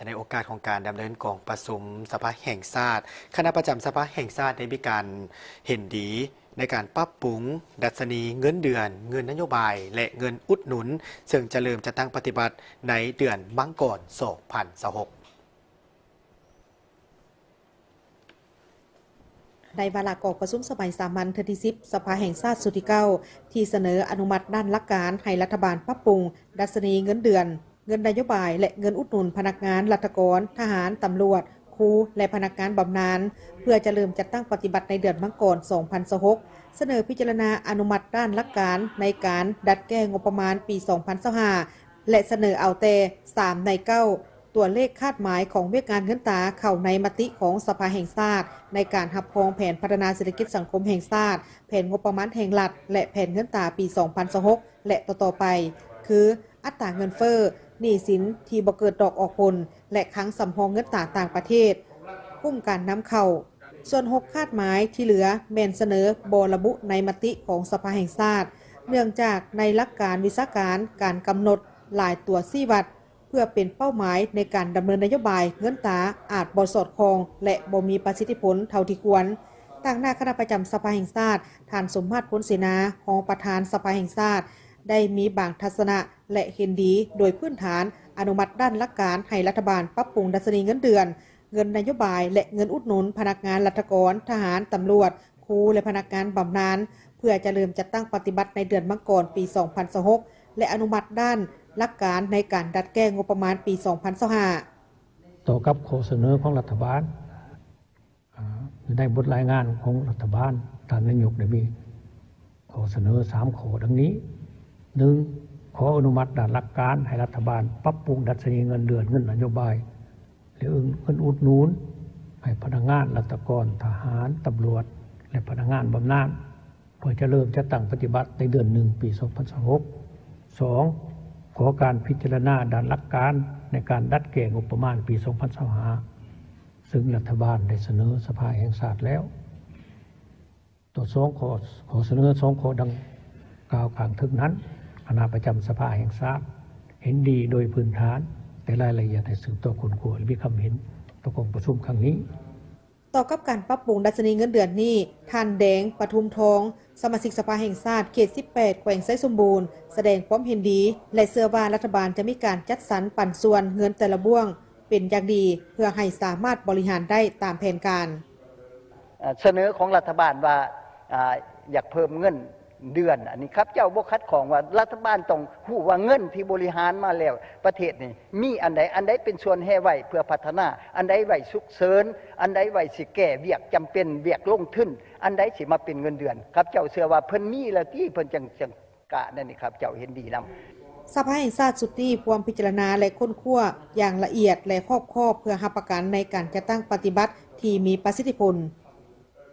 ໃນໂອກາດຂອງການດຳເນີນກອງປະຊຸມສະພາແຫ່ງຊາດ, ຄະນະປະຈຳສະພາແຫ່ງຊາດໄດ້ມີການເຫັນດີໃນການປັບປຸງດັດຊະນີເງິນເດືອນ, ເງິນນະໂຍບາຍ ແລະ ເງິນອຸດໜູນ, ເຊິ່ງຈະເລີ່ມຈັດຕັ້ງປະຕິບັດໃນເດືອນມັງກອນ ສອງພັນຊາວຫົກ. ໃນວາລະກອງປະຊຸມສະໄໝສາມັນເທື່ອທີສິບ ສະພາແຫ່ງຊາດຊຸດທີເກົ້າ ທີ່ສະເໜີອະນຸມັດດ້ານຫຼັກການໃຫ້ລັດຖະບານປັບປຸງດັດຊະນີເງິນເດືອນ, ເງິນນະໂຍບາຍ ແລະ ເງິນອຸດໜູນພະນັກງານລັດຖະກອນ, ທະຫານ, ຕຳຫຼວດ, ຄູ ແລະ ພະນັກງານບຳນານ ເພື່ອຈະເລີ່ມຈັດຕັ້ງປະຕິບັດໃນເດືອນມັງກອນ ສອງພັນຊາວຫົກ ສະເໜີພິຈາລະນາອະນຸມັດດ້ານຫຼັກການໃນການດັດແກ້ງົບປະມານປີສອງພັນຊາວຫ້າ ແລະ ສະເໜີເອົາແຕ່ສາມໃນເກົ້າ ຕົວເລກຄາດໝາຍຂອງວຽກງານເງິນຕາເຂົ້າໃນມະຕິຂອງສະພາແຫ່ງຊາດ ໃນການຮັບຮອງແຜນພັດທະນາເສດຖະກິດສັງຄົມແຫ່ງຊາດ, ແຜນງົບປະມານແຫ່ງລັດ ແລະ ແຜນເງິນຕາປີສອງພັນຊາວຫົກ ແລະ ຕໍ່ໆໄປ ຄື ອັດຕາເງິນເຟີ້, ໜີ້ສິນທີ່ບໍ່ເກີດດອກອອກຜົນ ແລະ ຄັງສຳຮອງເງິນຕາຕ່າງປະເທດ, ຄຸ້ມການນຳເຂົ້າ. ສ່ວນຫົກຄາດໝາຍທີ່ເຫຼືອແມ່ນສະເໜີບໍ່ລະບຸໃນມະຕິຂອງສະພາແຫ່ງຊາດ, ເນື່ອງຈາກໃນຫຼັກການວິຊາການການກຳນົດຫຼາຍຕົວຊີ້ວັດ ເພື່ອເປັນເປົ້າໝາຍໃນການດຳເນີນນະໂຍບາຍເງິນຕາອາດບໍ່ສອດຄ່ອງ ແລະ ບໍ່ມີປະສິດທິຜົນເທົ່າທີ່ຄວນ. ຕາງໜ້າຄະນະປະຈຳສະພາແຫ່ງຊາດ, ທ່ານ ສົມມາດ ພົນເສນາ, ຮອງປະທານສະພາແຫ່ງຊາດ, ໄດ້ມີບາງທັດສະນະ ແລະ ເຫັນດີໂດຍພື້ນຖານອະນຸມັດດ້ານຫຼັກການໃຫ້ລັດຖະບານປັບປຸງດັດຊະນີເງິນເດືອນ, ເງິນນະໂຍບາຍ ແລະ ເງິນອຸດໜູນພະນັກງານລັດຖະກອນ, ທະຫານ, ຕຳຫຼວດ, ຄູ ແລະ ພະນັກງານບຳນານ ເພື່ອຈະເລີ່ມຈັດຕັ້ງປະຕິບັດໃນເດືອນມັງກອນປີສອງພັນຊາວຫົກ ແລະ ອະນຸມັດດ້ານຫຼັກການໃນການດັດແກ້ງົບປະມານປີສອງພັນຊາວຫ້າ. ຕໍ່ກັບຂໍ້ສະເໜີຂອງລັດຖະບານ ອາ ໃນບົດລາຍງານຂອງລັດຖະບານ, ທ່ານນາຍົກໄດ້ມີຂໍ້ສະເໜີສາມຂໍ້ດັ່ງນີ້. ໜຶ່ງ, ຂໍອະນຸມັດດ້ານຫຼັກການໃຫ້ລັດຖະບານປັບປຸງດັດຊະນີເງິນເດືອນ, ເງິນນະໂຍບາຍ ຫຼື ເງິນອຸດໜູນໃຫ້ພະນັກງານລັດຖະກອນ, ທະຫານ, ຕຳຫຼວດ ແລະ ພະນັກງານບຳນານ ເພື່ອຈະເລີ່ມຈັດຕັ້ງປະຕິບັດໃນເດືອນໜຶ່ງ ປີສອງພັນຊາວຫົກ. ສອງ, ຂໍການພິຈາລະນາດ້ານຫຼັກການໃນການດັດແກ້ງົບປະມານປີສອງພັນຊາວຫ້າ ເຊິ່ງລັດຖະບານໄດ້ສະເໜີສະພາແຫ່ງຊາດແລ້ວ. ຕໍ່ສອງຂໍ້, ຂໍ້ສະເໜີສອງຂໍ້ດັ່ງກ່າວຂ້າງເທິງນັ້ນ, ຄະນະປະຈຳສະພາແຫ່ງຊາດເຫັນດີໂດຍພື້ນຖານ, ແຕ່ລາຍລະອຽດໃຫ້ສືບຕໍ່ຄົ້ນຄວ້າ ແລະ ມີຄຳເຫັນຕໍ່ກອງປະຊຸມຄັ້ງນີ້. ຕໍ່ກັບການປັບປຸງດັດຊະນີເງິນເດືອນນີ້, ທ່ານ ແດງ ປະທຸມທອງ, ສະມາຊິກສະພາແຫ່ງຊາດເຂດສິບແປດ ແຂວງໄຊສົມບູນ ສະແດງຄວາມເຫັນດີ ແລະ ເຊື່ອວ່າລັດຖະບານຈະມີການຈັດສັນປັນສ່ວນເງິນແຕ່ລະບ່ວງເປັນຢ່າງດີ ເພື່ອໃຫ້ສາມາດບໍລິຫານໄດ້ຕາມແຜນການ. ເອີ ສະເໜີຂອງລັດຖະບານວ່າ ອາ ຢາກເພີ່ມເງິນເດືອນ, ອັນນີ້ຂ້າພະເຈົ້າບໍ່ຂັດຂ້ອງວ່າລັດຖະບານຕ້ອງຮູ້ວ່າເງິນທີ່ບໍລິຫານມາແລ້ວປະເທດນີ້ມີອັນໃດ, ອັນໃດເປັນສ່ວນແຮ່ໄວ້ເພື່ອພັດທະນາ, ອັນໃດໄວ້ສຸກເສີນ, ອັນໃດໄວ້ຊິແກ້ວຽກຈຳເປັນ, ວຽກລົງທຶນ, ອັນໃດຊິມາເປັນເງິນເດືອນ. ຂ້າພະເຈົ້າເຊື່ອວ່າເພິ່ນມີແລ້ວຕິ ເພິ່ນຈັ່ງ, ຈັ່ງ ກະນັ້ນນີ້ຂ້າພະເຈົ້າເຫັນດີນຳ. ສະພາແຫ່ງຊາດຊຸດນີ້ພວມພິຈາລະນາ ແລະ ຄົ້ນຄວ້າຢ່າງລະອຽດ ແລະ ຮອບຄອບ ເພື່ອຮັບປະກັນໃນການຈັດຕັ້ງປະຕິບັດທີ່ມີປະສິດທິຜົນ.